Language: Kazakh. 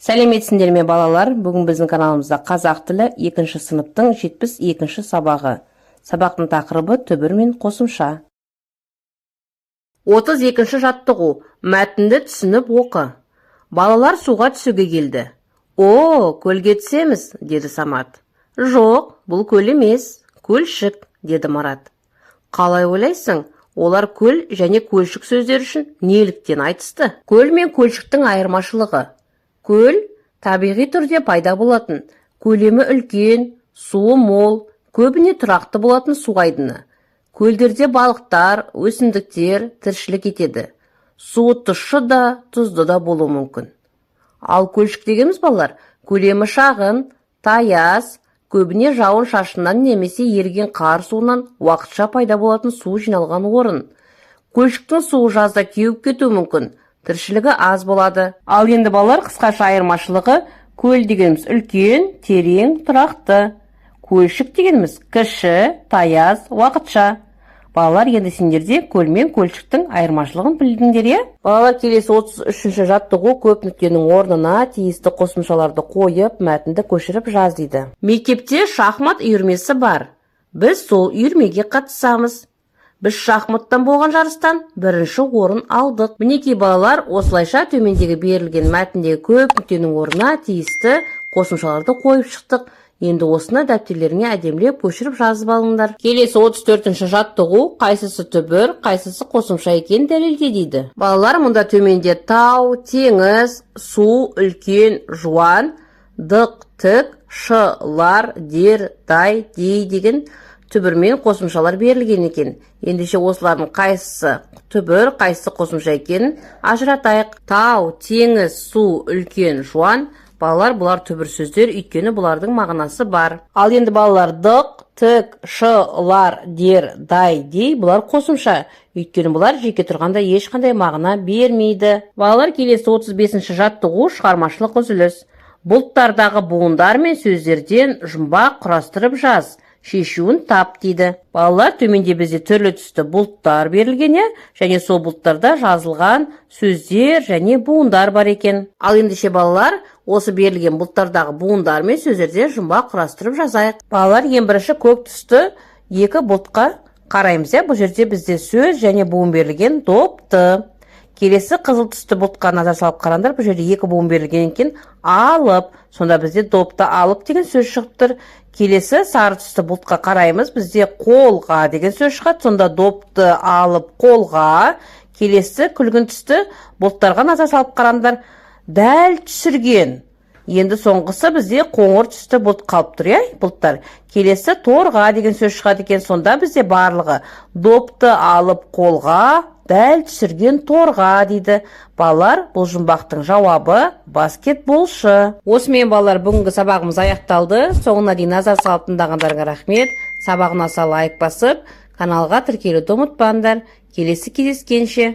Сәлеметсіңдер ме, балалар! Бүгін біздің каналымызда қазақ тілі екінші сыныптың 72-ші сабағы. Сабақтың тақырыбы: түбір мен қосымша. 32-ші жаттығу. Мәтінді түсініп оқы. Балалар суға түсуге келді. «О, көлге түсеміз», – деді Самат. «Жоқ, бұл көл емес, көлшік», – деді Марат. Қалай ойлайсың, олар көл және көлшік сөздері үшін неліктен айтысты? Көл мен көлшіктің айырмашылығы: көл – табиғи түрде пайда болатын, көлемі үлкен, суы мол, көбіне тұрақты болатын су айдыны. Көлдерде балықтар, өсімдіктер тіршілік етеді. Суы тұщы да, тұзды да болуы мүмкін. Ал көлшік дегеніміз, балалар, көлемі шағын, таяз, көбіне жауын шашыннан немесе еріген қар суынан уақытша пайда болатын су жиналған орын. Көлшіктің суы жазда кеуіп кетуі мүмкін, тіршілігі аз болады. Ал енді, балалар, қысқаша айырмашылығы: көл дегеніміз үлкен, терең, тұрақты, көлшік дегеніміз кіші, таяз, уақытша. Балалар, енді сендер де көл мен көлшіктің айырмашылығын білдіңдер, иә? Балалар, келесі 33-ші жаттығу. Көп нүктенің орнына тиісті қосымшаларды қойып, мәтінді көшіріп жаз дейді. Мектепте шахмат үйірмесі бар. Біз сол үйірмеге қатысамыз. Біз шахматтан болған жарыстан бірінші орын алдық. Мінекей, балалар, осылайша төмендегі берілген мәтіндегі көп нүктенің орнына тиісті қосымшаларды қойып шықтық. Енді осыны дәптерлеріңе әдемілеп көшіріп жазып алыңдар. Келесі 34-ші жаттығу. Қайсысы түбір, қайсысы қосымша екенін дәлелде дейді. Балалар, мұнда төменде тау, теңіз, су, үлкен, жуан, дық, тік, шы, лар, дер, дай, дей деген түбір мен қосымшалар берілген екен. Ендеше, осылардың қайсысы түбір, қайсысы қосымша екенін ажыратайық. Тау, теңіз, су, үлкен, жуан, балалар, бұлар түбір сөздер, өйткені бұлардың мағынасы бар. Ал енді, балалар, дық, тік, шы, лар, дер, дай, дей – бұлар қосымша, өйткені бұлар жеке тұрғанда ешқандай мағына бермейді. Балалар, келесі 35-ші жаттығу. Шығармашылық үзіліс. Бұлттардағы буындар мен сөздерден жұмбақ құрастырып жаз, шешуін тап дейді. Балалар, төменде бізде түрлі түсті бұлттар берілген, иә, және сол бұлттарда жазылған сөздер және буындар бар екен. Ал ендеше, балалар, осы берілген бұлттардағы буындар мен сөздерден жұмбақ құрастырып жазайық. Балалар, ең бірінші көк түсті екі бұлтқа қараймыз, иә. Бұл жерде бізде сөз және буын берілген: допты. Келесі қызыл түсті бұлтқа назар салып қараңдар. Бұл жерде екі буын берілген екен: алып. Сонда бізде допты алып деген сөз шығып тұр. Келесі сары түсті бұлтқа қараймыз. Бізде қолға деген сөз шығады. Сонда допты алып қолға. Келесі күлгін түсті бұлттарға назар салып қараңдар: дәл түсірген. Енді соңғысы бізде қоңыр түсті бұлт қалып тұр, иә, бұлттар. Келесі торға деген сөз шығады екен. Сонда бізде барлығы допты алып қолға, дәл түсірген торға дейді. Балалар, бұл жұмбақтың жауабы – баскетболшы. Осымен, балалар, бүгінгі сабағымыз аяқталды. Соңына дейін назар салып тыңдағандарыңа рахмет. Сабақ ұнаса, лайк басып, каналға тіркелуді ұмытпаңдар. Келесі кездескенше!